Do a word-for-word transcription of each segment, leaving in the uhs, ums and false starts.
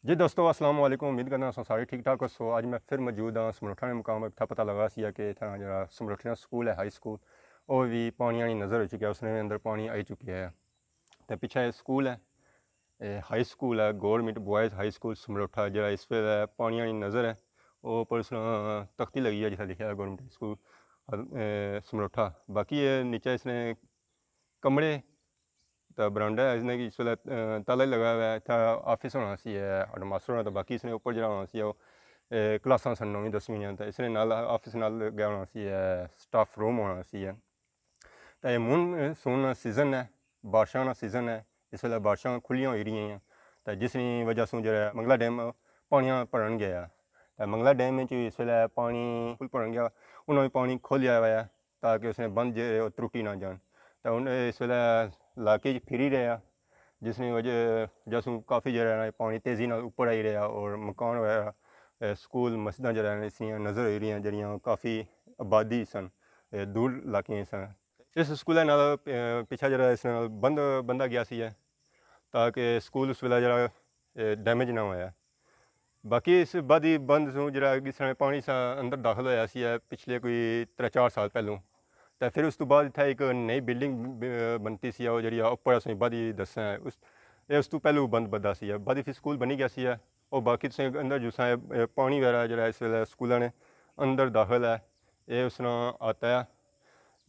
جی دوستو، السلام علیکم۔ امید کرنا سو سارے ٹھیک ٹھاک ہوسو۔ اج میں پھر موجود ہاں سمروٹھا نے مقام پر۔ اتھا پتہ لگا سی کہ اتھا جڑا سمروٹھا سکول ہے، ہائی سکول، او وی پانیاں نی نظر ہو چکیا، اس نے اندر پانی آئی چکیا ہے۔ تے پیچھے اے سکول ہے، اے ہائی سکول ہے، گورنمنٹ بوائز ہائی سکول سمروٹھا، جڑا اس ویلے پانیاں نی نظر ہے۔ او پر اس نا تختی لگی ہے جتھا لکھیا ہے گورنمنٹ سکول، اے، سمروٹھا۔ باقی اے نیچے اس نے کمرے تے برانڈا ہے، اس نے کہ اس ویلے، اے، تالا ہی لگا ہوا ہے۔ اتھا آفس ہونا سی ہے، ہیڈ ماسٹر ہونا، تے باقی اس نے اوپر جڑا ہونا سی او، اے، کلاساں سن نویں دسویں نیاں، تے اس نے نال آفس نال لگا ہونا سی ہے، سٹاف روم ہونا سی ہے۔ تے اے مون سون نا سیزن ہے، بارشاں نا سیزن ہے، اس ویلے بارشاں کھلیاں ہوئی رہیاں ہیں، تے جس نی وجہ سوں جڑا منگلا ڈیم پانیاں بھرن گیا۔ تے منگلا ڈیم وچ اس ویلے پانی فل بھرن گیا، انہاں وی پانی کھولیا ہوا ہے تاکہ اس نے بند جے او ترٹی نہ جان۔ تے ہن اس ویلے علاقے چ پھری رہے آ، جس نی وجہ، وجہ سوں کافی جڑا ہے نا پانی تیزی نال اوپر آئی رہیا اور مکان وغیرہ، اے، سکول، مسجداں جڑا ہے اس نیاں نظر ہوئی رہیاں جڑیاں کافی آبادی سن، اے، دور علاقے سن۔ اس سکول نال، اے، پیچھے جڑا اس نال بند بندھا گیا سی ہے تاکہ سکول اس ویلے جڑا، اے، ڈیمیج نہ ہویا۔ باقی اس وادی بند سوں جڑا جس طرح پانی سا اندر داخل ہویا سی ہے پچھلے کوئی ترے چار سال پہلوں، تے پھر اس تو بعد اتھا ایک نئی بلڈنگ ب-، بنتی سی ہے، او جڑی اوپر اساں وادی دساں ہے، اس، اے اس تو پہلوں بند بدا سی ہے۔ وادی پھر سکول بنی گیا سی ہے۔ او باقی تساں اندر جساں اے، اے پانی وغیرہ جڑا اس ویلے سکولاں نے اندر داخل ہے، اے اس نا آتا ہے۔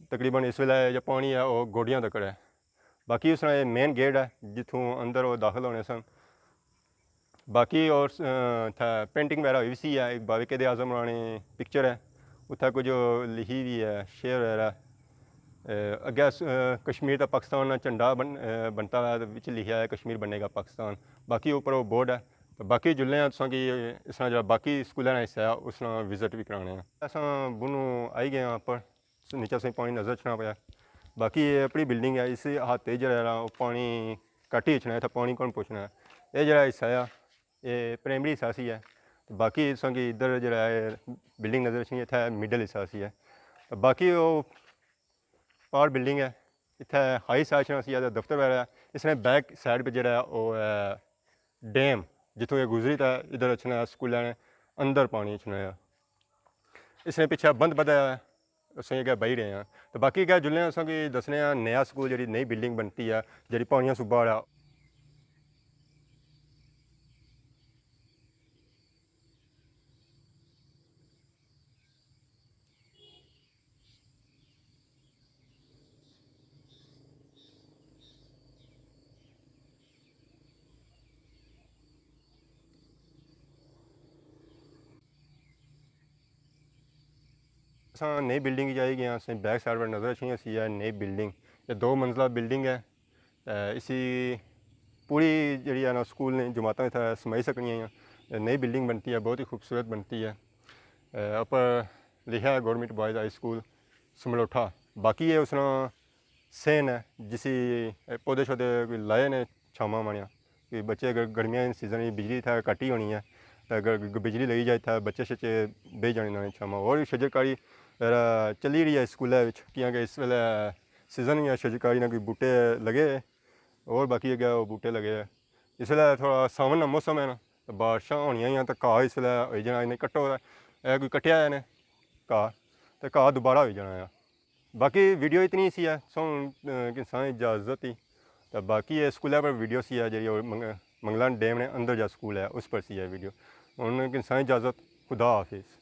تقریباً اس ویلے جو پانی ہے او گوڈیاں تک ہے۔ باقی اس نا اے مین گیٹ ہے جتھوں اندر او داخل ہونے سن۔ باقی اور، اے، اتھا پینٹنگ وغیرہ ہوئی سی ہے، ایک بابے قائد اعظم ہوراں نی پکچر ہے، اتھا کچھ لکھی ہوئی ہے، شعر وغیرہ۔ اے، اگے س-، اے، کشمیر تے پاکستان نا جھنڈا بن-، اے، بنتا ہوا ہے، وچ لکھیا ہے کشمیر بنے گا پاکستان۔ باقی اوپر او بورڈ ہے، تے باقی جلنے آں تساں کی اس نا جڑا باقی سکولاں نا حصہ ہے اس نا وزٹ وی کرانے آں۔ اساں بنوں آئی گئے آں اپر۔ نیچے تساں پانی نظر اچھنا پیا۔ باقی اے اپنی بلڈنگ ہے، اس ہاتھ تے جڑا ہے نا، او پانی کٹ ہی اچھنا ہے، اتھا پانی کون پہنچنا ہے۔ اے جڑا حصہ ہے، اے پرائمری حصہ سی ہے۔ تے باقی تساں کی ادھر جڑا ہے، بلڈنگ نظر اچھنی ہے، اتھا مڈل حصہ سی ہے۔ تے باقی او پار بلڈنگ ہے، اتھا ہائی حصہ اچھنا سی، اتھا دفتر وغیرہ ہے۔ اس نے بیک سائیڈ پہ جڑا ہے، او ہے ڈیم، جتھوں اے گزری تے ادھر اچھنا ہے، سکول نے اندر پانی اچھنا ہے۔ اس نے پیچھے بند بدھا ہے۔ اساں اگے بہی رہے ہاں۔ تے باقی اگے جلنے آں، اساں کی دسنے آں نیا سکول، جڑی نئی بلڈنگ بنتی ہے، جڑی پانیاں سوں باہر آ۔ اساں نئی بلڈنگ اچ آئی گئے آں، اساں بیک سائیڈ پر نظر اچھنی ہوسی ہے نئی بلڈنگ، یہ دو منزلہ بلڈنگ ہے۔ تے اسی پوری جڑی ہے نا سکول نے جماعتاں اتھا سمائی سکنیاں ہیں۔ تے نئی بلڈنگ بنتی ہے، بہت ہی خوبصورت بنتی ہے۔ تے اوپر لکھیا ہے گورنمنٹ بوائز ہائی سکول سملوٹھا۔ باقی یہ اس نا سین ہے، جسی پودے شودے کوئی لائے نے چھاواں مانیاں۔ کہ بچے اگر گرمیاں نے سیزن وچ بجلی اتھا کٹ ہی ہونی ہے، تے اگر گ-، بجلی لگی جائے اتھا بچے شچے بہی جانے انہاں نے چھاواں۔ اور وی شجرکاری ذرا چلی رہی ہے سکولے وچ، کیونکہ اس ویلے سیزن وی ہے، شجرکاری نا کوئی بوٹے لگے، اور باقی اگے او بوٹے لگے۔ اس ویلے تھوڑا ساون نا موسم ہے نا، تے بارشاں ہونیاں ہیاں تے گھاہ اس ویلے ہوئی جانا، انہیں کٹو، اے کوئی کٹیا ہے نے گھاہ، تے گھاہ دوبارہ ہوئی جانا ہے۔ باقی ویڈیو اتنی سی ہے، سو ہن، اے، کہ سائیں اجازت ہی۔ تے باقی اے سکولے پر ویڈیو سی ہے، جیڑی او منگ-، منگلان ڈیم نے اندر جا سکول ہے، اس پر سی ہے ویڈیو۔ ہن کہ سائیں اجازت، خدا حافظ۔